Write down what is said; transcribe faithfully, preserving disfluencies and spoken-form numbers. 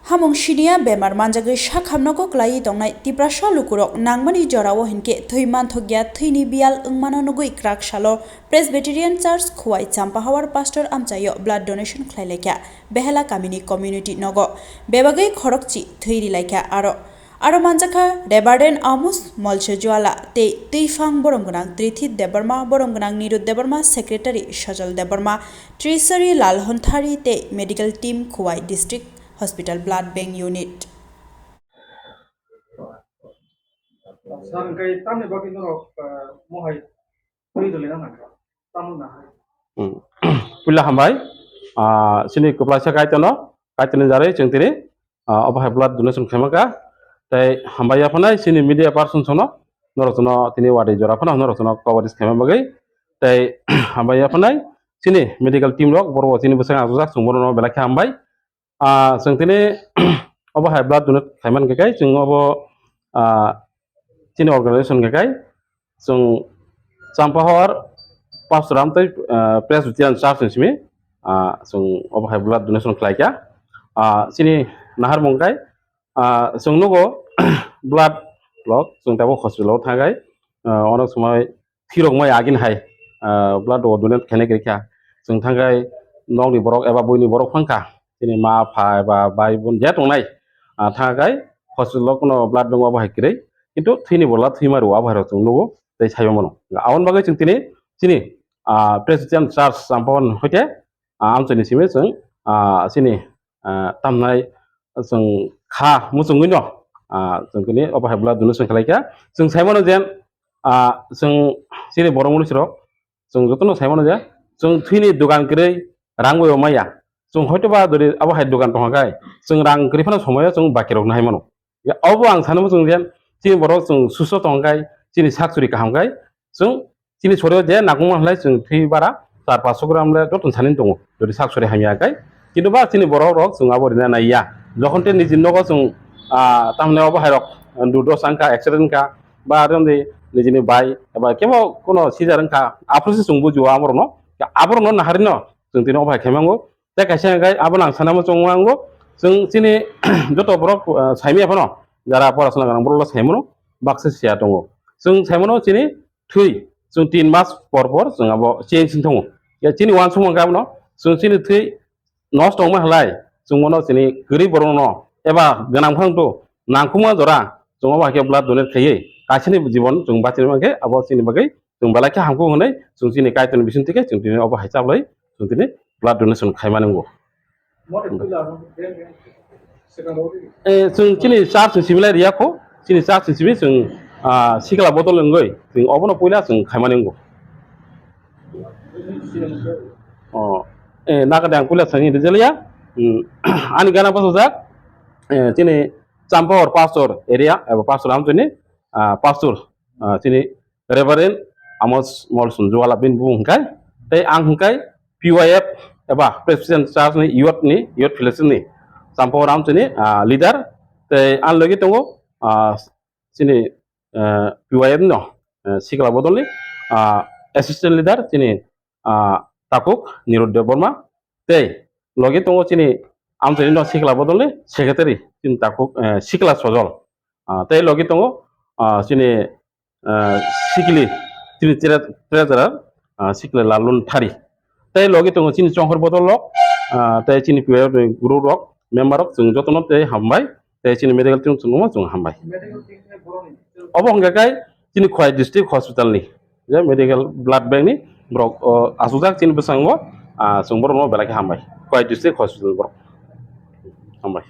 Hamung siniya bemar manjagwi sakhamnogo kwlaiwi tongnai Tiprasa lukurok nangmani jorao hinkhe thwi manthokya, thwini biyal wngmano nugwi kwrak salo Presbyterian Church Khowai Champahawar Pastor amchaio blood donation khlailaikha Behela kamini community nogo. Bebagwi khorokchi thwi rilaikha aro. Aro manjakha Reverend Amos Molsejwala tei twiphang borom gwnang Trithit Debbarma, borom gwnang Nirud Debbarma, Secretary Sajal Debbarma, Treasury Lalhon Thari tei medical team Khowai District Hospital Blood Bank Unit. Sir, hwnkhe tamni bagwi norok, ah, mohai twi rwlai nang kha? Tamo nahai? Hmm. Puila hambai, ah, chini kwplaisa Kaitorno, Kaitorni jarwi chwng tini, ah, obo hai blood donation khaima kha. Tei hambai yaphanai chini media person sono, norok sono tini wadi jora phano norok sono coverage khaima bagwi. Tei hambai yaphanai chini medical team rok, borok chini bwskango achukjak, chwng bono belai khe hambai. Ah, chwng tini obo hai blood donate khaimani khe kai chwng obo, ah, chini organization khe kai chwng Champahor Pastoram tei, ah, Presbyterian Church ni simi, ah, chwng obo hai blood donation khlai kha. Ah, chini naharmung kai, ah, chwng nugo blood rok chwng tabuk hospital o thang kai, ah, onek somoi thwirok mai agin hai, ah, blood rok donate khainai kwrwi kha. Chwng thang kai nokni borok eba buini borok phang kha. Chini ma, pha eba bai, bun je tongnai, ah, thang kai hospital o kuno blood dong abo hai kwrwi. Kintu thwini bola thwima rwo abo hai rok chwng nugo tei saibo mano. Aboni bagwi chwng tini chini, ah, Presbyterian Church Champahor hoite, ah, amchaini simi chwng, ah, chini, ah, tamnai chwng kha muchungwi no, ah, chwng tini obo hai blood donation khlai kha. Chwng sai mano je, ah, chwng chini borok mwnwi sirok chwng jotono sai mano je chwng thwini dogan kwrwi rang bai maya. Chwng hoito ba dori abo hai dogan tongkha kai chwng rang kwrwi phano somoyo chwng baki rok nai mano. Ya, obo ang sanwi mano chwng je chini borok chwng susto tongkha kai chini sak churi kaham kai chwng chini sorio je nangkukma hwnlai chwng thwi bara char paanch gram le joto sani tongo, jodi sak sori hamya kai. Kintu ba chini borok rok chwng abo rina nai ya. Jokhon te niji nogo chwng, ah, tamni obo hai rok, ah, durdosa wngkha, accident wngkha, ba aro ni nijini bai, eba kebo kono sijar wngkha, aphuru se chwng bujiwo abo rokno. Abo rokno naharino chwng tini obo hai khai mango. Tei kaisa hwnkhe abo nang sanamo chwng wango, chwng chini joto borok, ah, saimanya phano, jara porasona gwnang borok sai mano, baksa siya tongo. Chwng sai mano chini thwi, chwng tin mas por por chwng abo change wng tongo. Ya chini uansukma hwnkhe abono, chwng chini thwi nosto wngma halai, chwng bono chini kwrwi borokno eba gwnang phang to nangkukma jora chwng obo hai khe blood donate khaiwi kaisini jibon chwng bachini mankhe abo chini bagwi chwng belai khe hamkuk hwnwi chwng chini Kaitorni bisingtwi khe chwng tini obo hai chaplai chwng tini blood donation khaimani wngo. Eh, chwng chini church ni simi lai riya kho, chini church ni simi chwng, ah, sikla bodol wngwi chwng obono puila chwng khaimani wngo. Oh, eh, naga de ang puila chwng rijaliya. Hmm, ani gana bosojak, eh, chini Champahor pastor area, eba pastor amchini, ah, pastor, ah, chini Reverend Amos Molson Juwala bini bumung hwnkhe, tei ang hwnkhe P Y F eba Presbyterian Church ni youth ni, youth fellowship ni Champahor amchini, ah, leader, tei ang logi tongo, ah, chini, ah, P Y F no, ah, sikla bodol ni, ah, assistant leader chini, ah, Takhuk Nirud Debbarma, tei logi tongo chini amchini no sikla bodol ni secretary chini Takhuk, eh, sikla Sojol, ah, tei logi tongo, ah, chini ah, sikli, chini tre-, treasurer, ah, sikli Lalun Thari. Tei logi tongo chini chongkhor bodol rok, ah, tei chini P Y F ni guru rok, member rok, chwng jotono tei hambai, tei chini medical team chwngno chwng hambai. Obo hwnkha khe chini Khowai District Hospital ni, je medical blood bank ni borok, oh, asukjak chini bwskango, ah, chwng borokno belai khe hambai. Khowai District Hospital borok. Hambai.